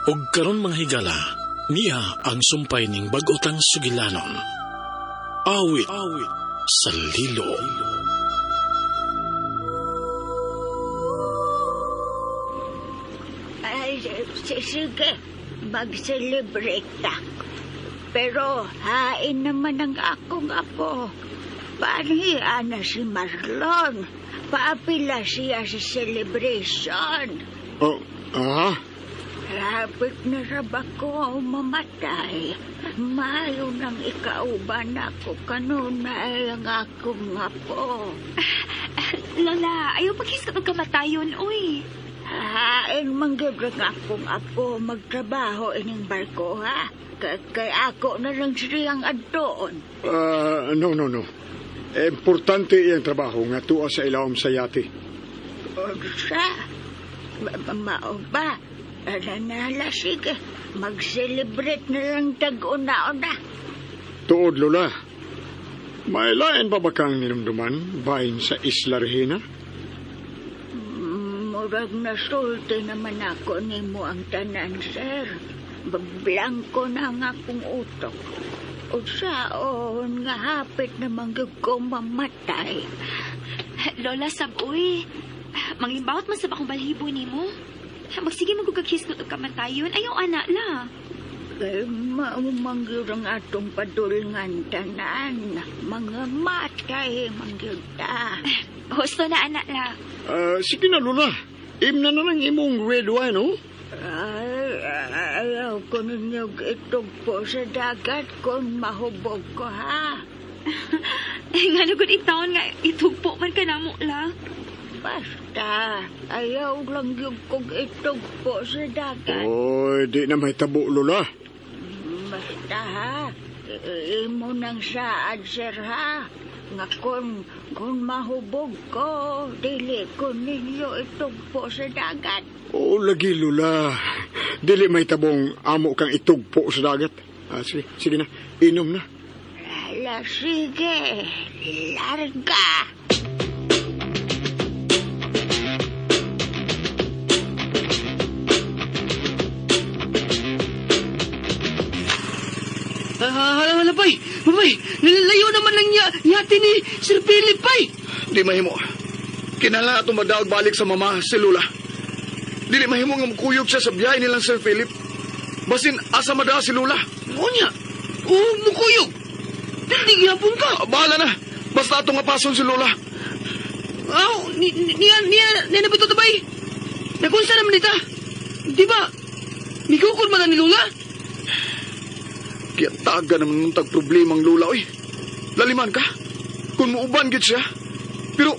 Og karon, mga higala, niya ang sumpay ning bag-otang sugilanon. Awit, Awit sa Lilo. Ay, sige, mag-celebrate ta. Pero hain naman ang akong apo. Panhiya na si Marlon. Paapila siya sa celebration. Oh, ah? Lapit na rab ako mamatay. Mayo nang ikauban ako kanunay ang akong apo. Lola, ayaw paghisgot og kamatayon, uy. Hain man gyud ang akong apo magtrabaho ining barko, ha? Kay ako na lang siyang adtoon. Ah, no, no, no. Importante iyang trabaho nga tuwa sa ilawom sa yate. Unsa? Mao ba? Nanala, sige. Mag-celebrate na lang tag-una-una. Tuod, Lola. May lain pa ba kang ninumduman bahin sa Isla Regina? Murag nasulti naman ako nimo ang tanan, sir. Blanko na ang akong utok. Unsaon nga hapit naman gyud ko mamatay. Lola, sab, uy. Mangimbawot man sab akong balhibo nimo. Magsige man kog hisgot og kamatayon. Ayaw ana la. Kay mao man gyud ang atong padulngan tanan. Mga matay man gyud ta. Husto na ana la. Ah, sige na, Lola. Imna na lang imong red wine, oh. Ay, ayaw ko ninyo itugpo sa dagat kung mahubog ko, ha? Nga lugod intawon nga itugpo man ka namo la. Basta, ayaw lang yung kong itugpo sa dagat. Oy, di na may tabo, Lola. Basta, ha? Imo nang saad, sir, ha? Nga kung mahubog ko, dili ko ninyo itugpo sa dagat. Oo, lagi, Lola. Dili may tabong amo kang itugpo sa dagat. Ah, sige, sige na. Inom na. Ala, sige. Larga. Ah, hala, hala, bay. Bay, nalayo naman ang yate ni Sir Philip, bay. Di mahimo. Kinahanglan atong madaog balik sa mama si Lula. Dili mahimo nga mukuyog siya sa biyahe nilang Sir Philip. Basin asa madaa si Lula. Unya, oh, mukuyog. Hindi gihapon ka. Ah, bahala na. Basta atong apason si Lula. Aw, niya, niya, niya na ba ito, bay? Nakunsa naman nita? Di ba? Mikukod man na ni Lula? Kaya taga naman nung tag problemang Lula, oy. Laliman ka. Kung muuban gid siya. Pero,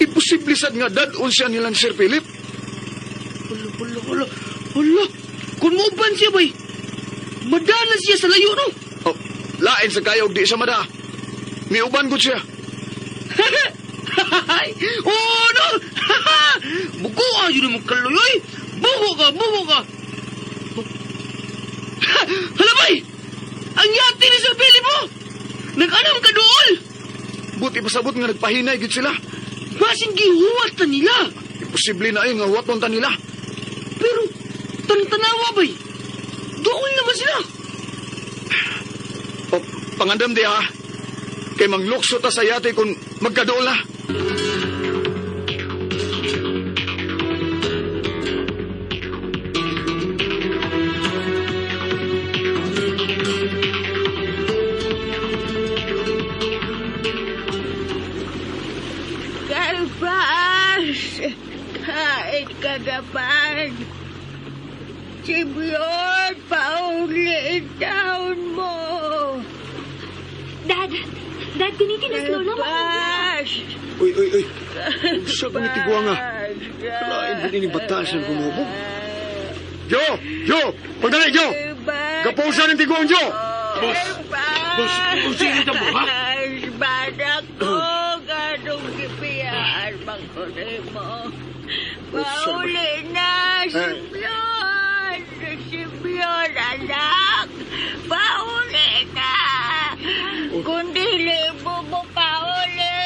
imposible sad nga dad-on siya nilang Sir Philip. Hala, hala, hala. Hala, kung muuban siya, bay. Madala siya sa layo, no? Oh, lain sa kayo, di siya mada. Miuban gud siya. Oh, no! Buko yun mo kaloy, Buko ka, buko ka! Hala, bay! Ang yate ni Sir Philip, oh! Nag-anam ka dool! Buti pasabot nga nagpahinay gid sila. Basin gihuwat na nila! Imposible na ay nga huwaton ta nila. Pero, tantanawa, bay! Dool naman sila! O, pangandam di ha. Kay manglukso ta sa yate kung magkadool na. Kalpas! Kain ka naman. Si Bjorn, pauli taon mo. Dad, Dad, gunitin na si Lola. Kalpas! Uy, uy, uy. Unsa ba ni tigwa nga? Lain ba ni batasan kumubog? Jo! Jo! Pagdali, Jo! Gapusan ng tiguang, Jo! Boss! Boss, unsa mo, ha? Banak ko, ganong gipiyaan man ko nimo. Pauli na, si Eh. Bjorn! Si Bjorn, anak! Pauli na! Kung dili mo mo pauli,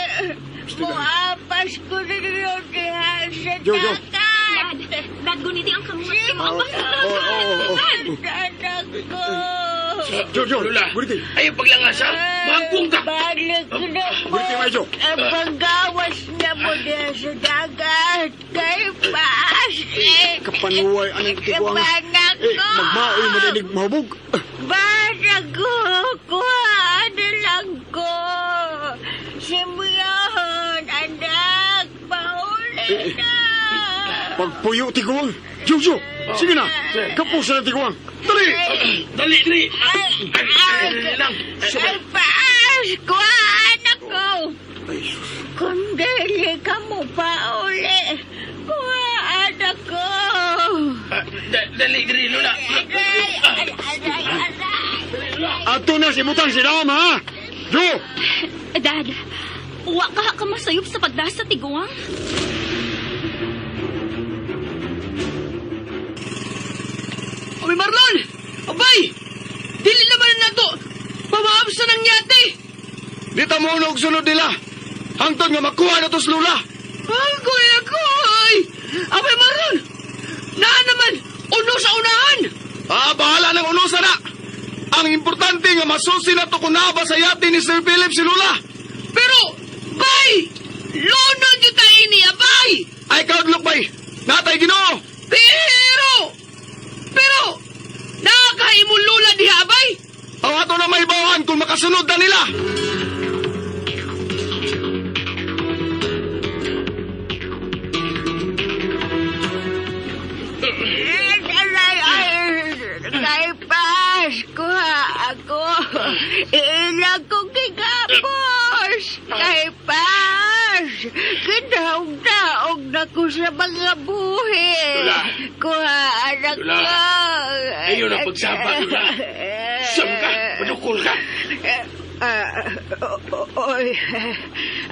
muapas ko ninyo diha sa Jo, Jo. dagat! Dad, Dad, guniti ang kamot. Oh, oh, oh, oh. Anak ko. Jo, Jo, Lola, Guriti. ayaw paglangasa. Magpung ka. Balik na mo. Guriti, Mayo. Ang panggawas na mo diya sa dagat. Kay Pas. Kapanuway anang tiguang. Anak Eh, ko. magmaoy man inig mahubog. Bata ko, kuhaan na lang ko. Simeon, anak, pauli na. Pagpuyo tiguang. Jo, Jo, sige na. Kapusa na tiguang. Dali! Dali, dali. Ay, ay, Dali lang. ay, paas, kuhaan ako. Kung dili ka mo pauli, kuhaan ako. Ah, Dali, dali, Lola. Aray, aray, aray, aray. Ato na si Butang si Dama, ha? Jo! Dad, wa ka ka masayop sa pagdasa tiguang. Abay, Marlon! Abay! Dili naman na to! Pamaabsa ng yate! Di ta mo og sunod nila. Hangtod nga makuha na to sa lula. Agoy, agoy! Abay, Marlon! Naa naman! Uno sa unahan! Ah, bahala ng unusa na. Ang importante nga masusi na to kung naa ba sa yate ni Sir Philip si Lula. Pero, bay! Lunod yung tayo ini, abay! Ay kaudlok bay. Natay Ginoo. Pero! Pero! Nakakaimong lula diha, abay! Ang ato na mahibawan kung makasunod na nila. Aray, ay, kay Pas, kuha ako. Ilang kong gigapos. Kay Pas, kinaog-naog na ko sa mga buhi. Lola. Kuha, anak Lola. ko. Ayaw na pagsaba, Lola. Sam ka! Madukol ka! Ah, oy,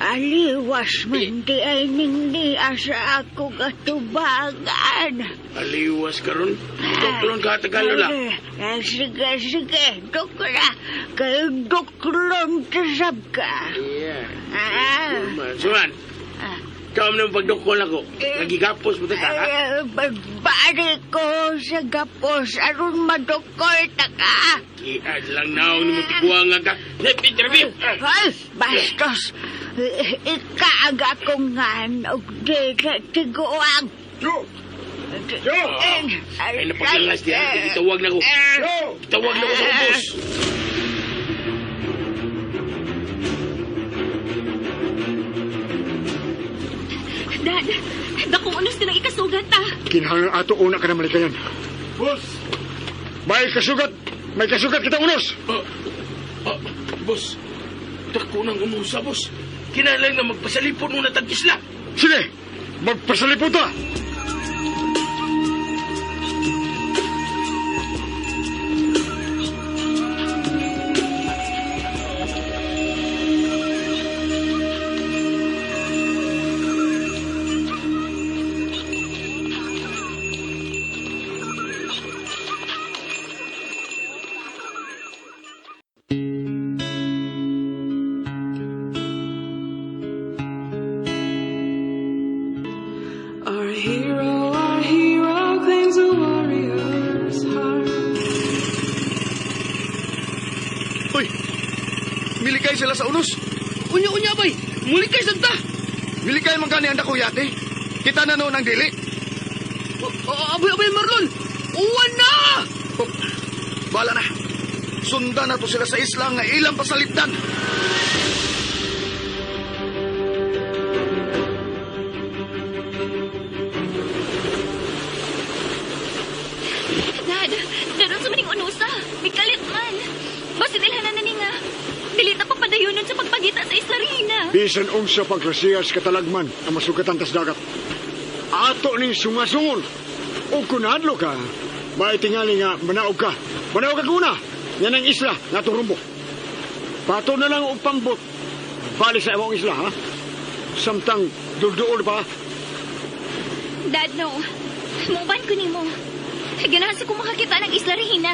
aliwas man di ay ningniya sa ako katubangan. Aliwas ka ron. Duklon ka tagal, Lola. Eh, sige, sige, dukla. Kayo duklon tasab ka. Yeah. Ah, Suman, ikaw naman pagdukol ako. Nagigapos mo ta ka, ha? eh, balik ko sa gapos aron madukol ta ka. Iad lang naong ni mo tiguang nga ka. Repeat, repeat! Ay, bastos. Ikaaga ko nga og di ka tiguang. Jo! Jo! Ay, napaglangas diha. Itawag na ko. Jo! Itawag na ko sa ubos. Dad, dakong unos nilang ikasugat ah. Kinahanglan ato una ka na malikayan. Boss! May kasugat! May kasugat kita unos! Oh, oh, boss, dako nang umusa, boss. Kinahanglan nga magpasalipon muna tag isla. Sige! Magpasalipot ta! Our hero claims a warrior's heart. Uy. Milikay sila sa unos. Unya-unya, bay. Muli kay santa. Milikay man kani ang dako yate. Kita na noon ang dili. Abay, abay, Marlon. Uwan na! Oh, bahala na. Sundan na to sila sa isla nga ilang pasalipdan. Dad, daron sa maning unusa. Mikalit man. Basin ilhanan na ni nga. Dili ta papadayonon sa pagpagita sa Isla Rina. Bisan unsa pagklasiyas katalagman ang masugatan tas dagat. Ato ning sungasungon. O kunadlo ka, maitingali nga manaog ka. Manaog ka kuna. Yan ang isla nga atong rumbo. Pato na lang og pambot. Bali sa imong isla, ha? Samtang dulduol pa. Dad, no. Muuban ko nimo. Ganahan sa kong makakita ng Isla Regina.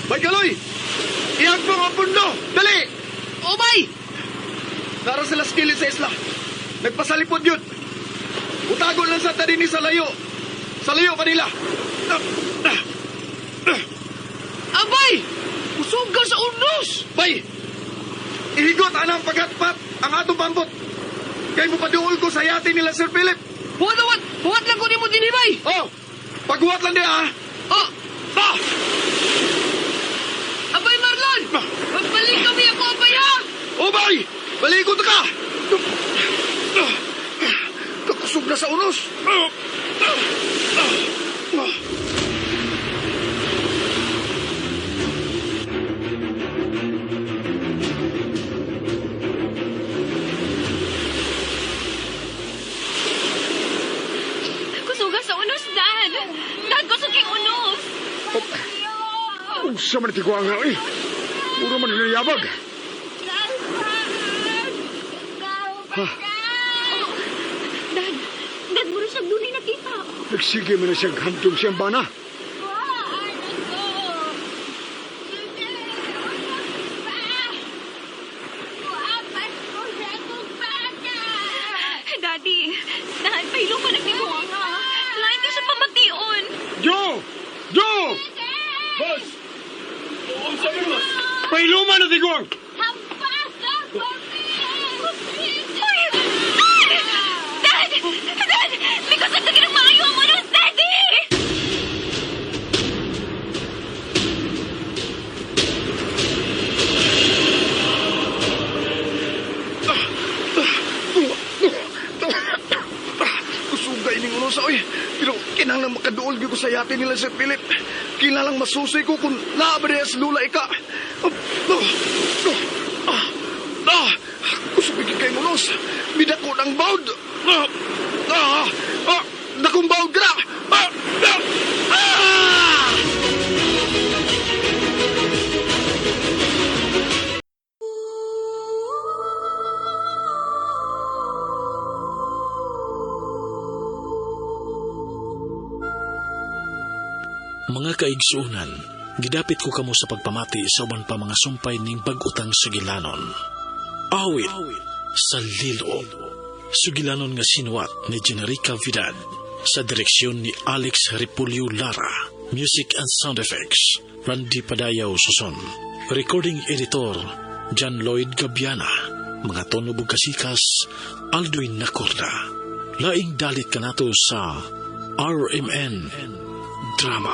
Bay Kaloy! Iyag mo ang pundo! Dali! Oh, bay! Nara sila sa kilid sa isla. Nagpasalipod yun. Utago lang sa tadini sa layo. Sa layo kanila. Abay! Usuga sa unos! Bay! Ihigot anang paghatpat ang atong pambot. Kay mo paduol ko sa yate nila Sir Philip. Huwat, huwat! Huwat lang ko nimo dinhi, bay! Oh! Paghuwat lang di ah! Oh! Ah! Abay, Marlon! Magbalik kami ako, abay, ha! Oh, bay! Balikot ka! Kakusog na sa unos! Kusuga sa unos, Dad! Dad, kusog kay unos! Unsa man tigwa nga eh. Mura man niyabag. Ha, Dad, Dad, mura siya dunay nakita. nagsige man na siyang handom siyang bana. Daddy, Dad, pahilo pa nagtiguang ha. Lain ka siya pamation. Joe! Joe! Boss! Unsa man, boss? Pailuman na tigwang! Uy! Dad! Dad! Dad! May kusog na ginang maayo ang unos, Daddy! Kusugay ning unos oy. Pero kinahanglan makaduol gyud ko sa yate nila Sir Philip. Kinahanglan masusi ko kung naa ba diha si Lula ika. Ah, ah, kusog gyud kay unos. Midako ng bawd. Ah, ah, ah, dakong bawd ka na. Ah, ah, ah! Mga kaigsuunan, gidapit ko kamo sa pagpamati sa uban pa mga sumpay ning bag-utang sugilanon. Awit sa Lilo. Sugilanon nga sinuwat ni Generica Vidad sa direksyon ni Alex Repulio Lara. Music and sound effects, Randy Padayaw Suson. Recording editor, John Lloyd Gabiana. Mga tono kasikas, Alduin Nacorda. Laing dalit kanato sa RMN Drama.